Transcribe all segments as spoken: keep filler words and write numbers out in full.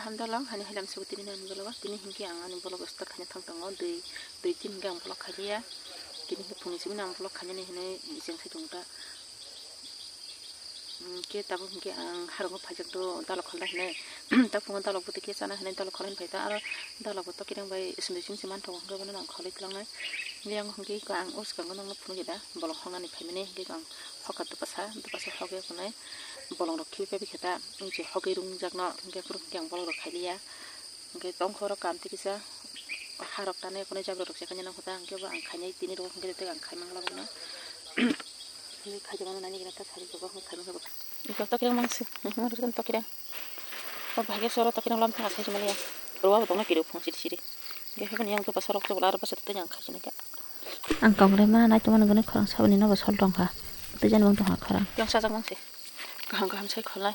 Hamdalong, hani hailam sugu tini nani vlog o. Tini hinkhe ang ani vlog start khaina thang tongo. Dui, dui tin hinkhe ang vlog khailiya. Tini hinkhe phungni simi ang vlog khainani hinwi cheng sai tongo ta. Hinkhe tabuk hinkhe ang harungo phaijak do dalok kholna hinwi. Ta phungo dalok bwtwi khe chana hinwi dalok kholna hinwi phai ta. Aro dalok bo tokirang bai sundui simi se manthogo hinkhe bono ang kholwi twlangnai. Yang hinkhe ang o swkango nokno phunukya da. Bolong hoknani phaimani hinkhe ang hoka dopasa, dopasa hokya kunai. Bolong rok khibi pai bikhe ta, wng se hogwi rungjakno, hinkhe phuru hinkhe ang bolong rok khailiya. Hinkhe tongkha oro kam tikisa, ha rok tanai kunai jabra rok se khaina nangkha ta, hinkhe bo ang khainai tini rok hinkhe tei ang khaimang labuno. Hinkhe khaijak mano nani gana ta sari rok hinkhe khaimang labuno. Hinkhe tokirang mangsi, hinkhe tokirang. O bahai khe soro tokirang lam thang asai se maliya. Rwa bo tongna kiri phung siri siri. Hinkhe boni yang tu basa rok chobla aro basa tei ang khaisina khe. Ang kongrai ma nai tongmani gwnwi khorang saboni nobo sol tongkha. Tei jani bo tongkha khorang. Yang sajak mangsi. Kaham kaham sai kholai.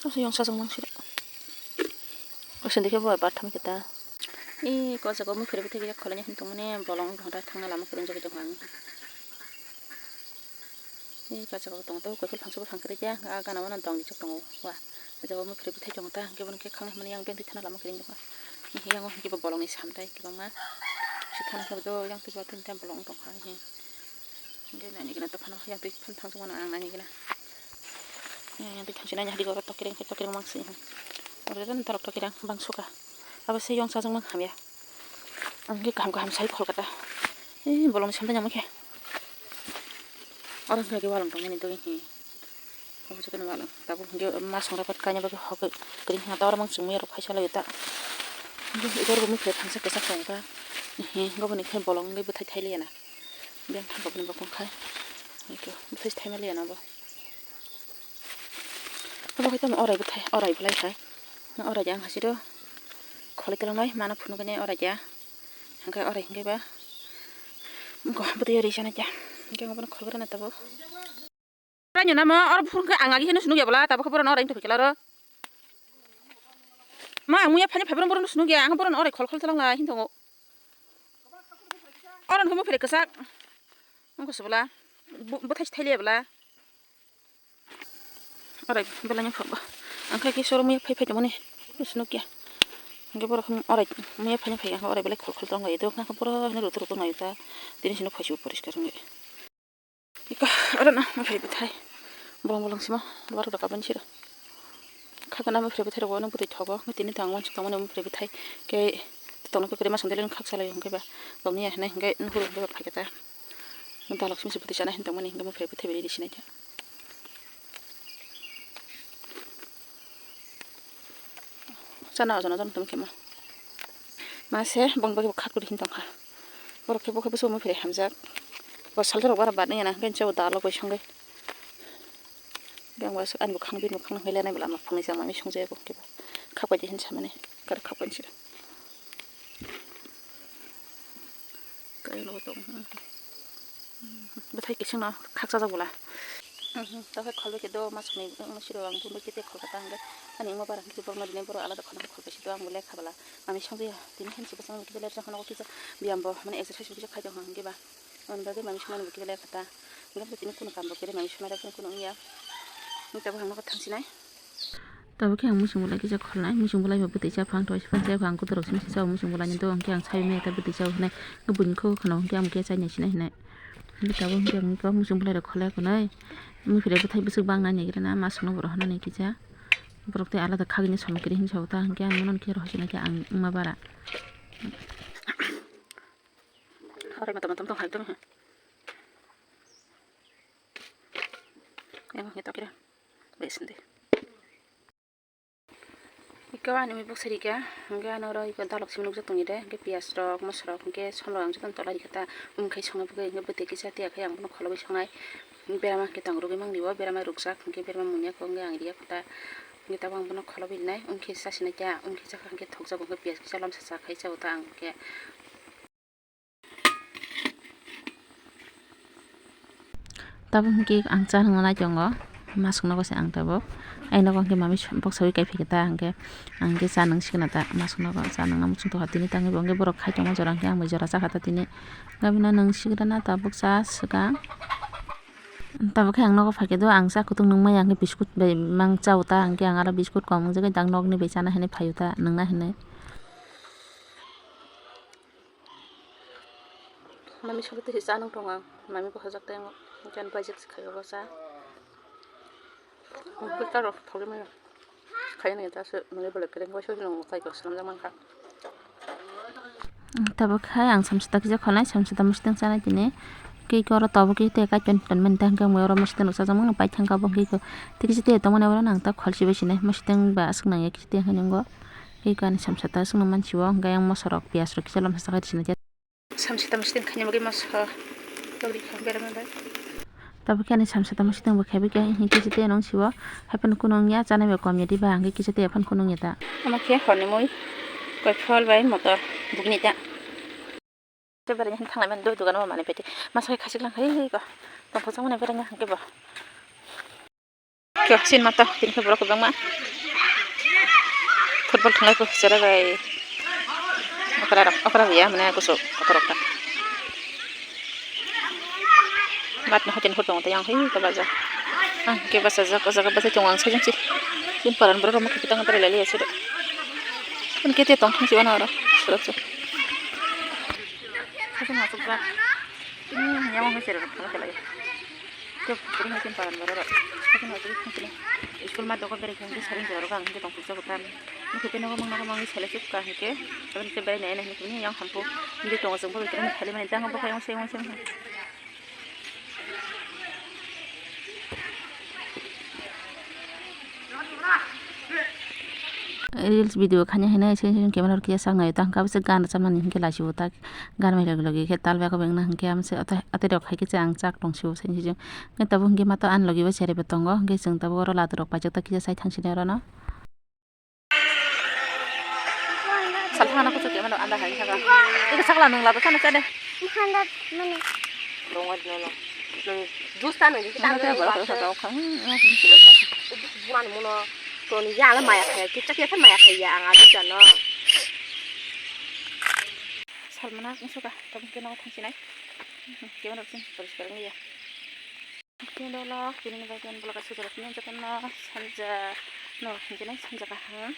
Asa yang sajak mangsi. Osen dikhe bo bar tham kita. I ko jaga mui phirbi thagi kholai hin tongmani bolong thangna lama phirung jagwi tongkha ang. Ei, kaisa kaisa tongo, tei koi phul phangsa buphang kwrwi khe, ah, gana mano dong rijak tongo, wa. O jaga o mui phwrwi bwthai tongo ta, hwnkhe bono khe khangnai hwnmani yang bentwi thana lama kwrwi nukha. Yang o hwnkhe bo bolongni samtai kwbangma. Se thana khe bo yang twi bolong wng tongkha, hwnkhe naini gana dophano yang twi phano thangjakmano ang naini gana. Yang twi thangsinai hadi oro tokireng khe tokireng mangsi, oro jani norok tokireng bang sukha. Abo se yang chajakma hamya. Ang khe kaham kaham sai khol kata. Ei, bolongni samtai nangma khe. Oro hwnkhe walong tongmani dogwi hi. Omo se khe walong. Tabuk hwnkhe ma songra pat kaina bagwi hok kwrwi hwnka ta oro mang chumui rok phaisa lai ta. Hwnkhe oro bo mui khe thangsa kwchak tongo ta. Hi, hwnkhe boni khe bolong wngwi bwthai thai liya na. Biyang thangkha bini bokong khai. Hwnkhe bwthai thai ma liya na bo. Obo hai tamo orai bwthai, orai bwlai khai. Orai de ang hachiro kholoi twlangnai, mano phunuknai orai de. Hwnkhe orai hwnkhe ba. Go bwtwi ri sana kya. Hwnkhe obono kholoi rwna tabuk. Orai nyo namo, oro phunukhe ang agi hino sunukya bwla, tabuk khe borok orai wngtong khe aro. Ma ang muya phani phaibrang borok sunukya, ang borok orai khol khol twlang lai hin tongo. Oro hwnkhe mui phre kwchak. Wngkha se bwla. Bo-, bwthai se thailiya bwla. Orai belai no phobgo. Ang khe kisa oro muya phai phai tongmani. Sinukya. Hwnkhe borok orai muya phai phai, ang orai belai khol khol tong lai. Ito wngkha borok hino rutu rutu nai ta. Tini sino phai si bo poriskar wngwi. Ika oro no muphre bwthai. Bolong bolong simo. Duar rok kabani siro. Khakana muphre bwthai rok no bwtwi thogo. Tini to ang uansuk tongmani muphre bwthai. Khe tongno kwrwi ma song deleng khaksa lai hwnkhe ba. Bongni ya hinai hwnkhe nukhung hwnkhe ba phaikha ta. Dalok simi se bwtwi chana hin tongmani hwnkhe muphre bwthai bai ri sinai kha. Chana ojono ojono tongkhe ma. Ma se bong bagwi bo khak kwrwi hin tongkha. Borok khe bo khe bwswk muphre hamjak. Bo salsa rok bara bad nw ya na hwnkhe chao dalok bai songwi. Biyang bo aswk ani bwkhang bini bwkhang nang lenai bwla ama phunui chama mi songjago kebo. Khakbai di hin samani. Kar khakbai sida. Kaino tong. Bwthai kisingno khakchajak bwla. Tokhe kholbai khe do masukni wngno siro ang bundo kete kholkha ta hwnkhe. Ani wngma bara hwnkhe borokno rinai borok alada khorang kholbai si do ang bo lekha bwla. Mami songjaya tini hinsi bwskango kisa ler jang phano kisa biyambo mane exercise bo kisa khai tong hwnkhe ba. Ani bagwi mami songmani bo kisa lekha ta. Hwnkhe tini kunu kambo kere mami songmani kunu wngya. Hwnkhe tabuk ang nokha thangsinai. Tabuk khe ang muchung bwlai kisa kholnai, muchung bwlai bo bwtwi cha phang twi phang cha phang kuturok simi sisa muchung bwlai ni do hwnkhe ang saimanya ta bwtwi cha hwnwi buini kho khwna hwnkhe ang khe chaina sinai hinai. Hwnkhe tabuk hwnkhe ang muchung bwlai rok kholai khwnai. Muphre bwthai bwswk bang nani gana ma songno borok hwnani kisa. Borok tei alada khagini somoi kwrwi hinwi sao ta hwnkhe ang mono khe rohorjina khe ang wngma bara. Orai matom matom tong hai tong. Yang hwnkhe tokira. Bai sindi. Iko ani mui bwsari kha, hwnkhe ano oro iko dalok simi nukjak tongwi de, hwnkhe piyaj rok, moso rok, hwnkhe som rok ang jotono tola rikha ta, wngkhe songna bagwi, hwnkhe bwtwi kisa tiya khe ang bono kholobwi songnai, berama hwnkhe tong rwgwi mangni bo, berama rukjak, hwnkhe berama munya khe wngwi ang riya kho ta, hwnkhe tabuk ang bono kholobwi rinai, wngkhe chasinai khe, wngkhe chakha hwnkhe thokjago, hwnkhe piyaj kisa lamsa cha khai chao ta ang hwnkhe. Tabuk hwnkhe ang cha nangma nai tongo, masuk nogo se ang tabuk. Ai nogo hwnkhe mami boksawi kaiphikhe ta hwnkhe, ang hwnkhe cha nung sikna ta masuk nogo cha nungna muchung tongkha tini tangwi bo hwnkhe borok khai tongma jora hwnkhe ang bai jora chakha ta tini. Gabino nung sigrana tabuk cha swkang. Tabuk khe ang nogo phaikhe do ang cha kutung nung maya hwnkhe biscuit bai mang chao ta hwnkhe ang aro biscuit kom wngjagwi dang nokni bai chana hinwi phaio ta nungna hinwi. Mami songwi twi cha nung tongo ang. Mami bo hajak tei ang hwnkhe ang paijak se khaio bo cha. Hwnkhe ta rok thogwi maya. Khaina ta se mani belai kwrwng bai soi nung tai kok swnamjak mankha. Tabuk khe ang samsita kisa khonai samsita musti tang chanai tini. Kei koro tabuk khe tei kaitor tonmani ta hwnkhe ang oro musti tang chajakmani paithang kha bo kei ko. Tei kisa tei tongmani oro nang ta kholsi bai sinai musti tang ba aswk nang ya kisa tei hwnkhe nungo. Kei ko ani samsita aswk nang mansio hwnkhe ang moso rok piyaj rok kisa lomsa sakai sinai. Samsita musti tang khaina bagwi moso. Tabuk khe ani samsita musti tang bo khaibikha hwnkhe kisa tei nung sio. Haiphano kunung ya chanai bai kom ya diba hwnkhe kisa tei aphano kunung ya ta. Omo khe horni mui koi phol bai motor bugni ta. Tei bwrwi hwn thanglai mani dugano manwi pete masa khe khachik lang hai ko tongthok chang mani bwrwi hwnkhe bo. Khe sin mata tini khe borok kwbangma football thwnglai ko cherai bai okra rok okra ya mane kusu kotor okra. Mat no hoten hoten tong yang hai ka baja. Ang ke basa jak o jaga basa tong ang sajang si. Tin paran bro rom ke tang tare lele asiro. Kun ke te tong thang si wana ora. Sura su. Hoten masuk jak. Hmm, yang mau sira tang tare. Ke puri hoten paran bro ro. Hoten hoten tang tare. School ma dogo bere kan ke saring jaro kan ke tong pujak utan. Mukhe tei nogo mangna mangni selai chukka hwnkhe, aboni khe berai nai nai hwnkhe yang hampu bini tongo chwng bo khe phalimani jang bo khe yang se yang se. Reels video khani haino se camera rok kisa sak naio tang kabo se gan rwchapmani hwnkhe laisio tak gan bai logi logi khe tal bai khe bengna hwnkhe amse atwi rok hai khe ang chak tong sio se hwnkhe tabuk hwnkhe mato ani logi bo cherai bo tongo hwnkhe chwng tabuk oro ladorok paijak ta kisa sai thang sini orono. Salsa hana kuchuk ya, mano anda hai saka. Iko sakla nung lado sana chade. Handa mani. Dong wadi nono. Nung jus ta nung jus ta nung. Anda borok saka okha. Buran mono. Toni ya ala maya khaya. Kicha kiya maya khaya ang adu jano. Salmana kusuka. Tabuk kena thang sinai. Kemana sing poriskar ya. Tini dolo, tini ni bai tini dolo kaisa jora tini jotono sanja no hinjini sanja kaham.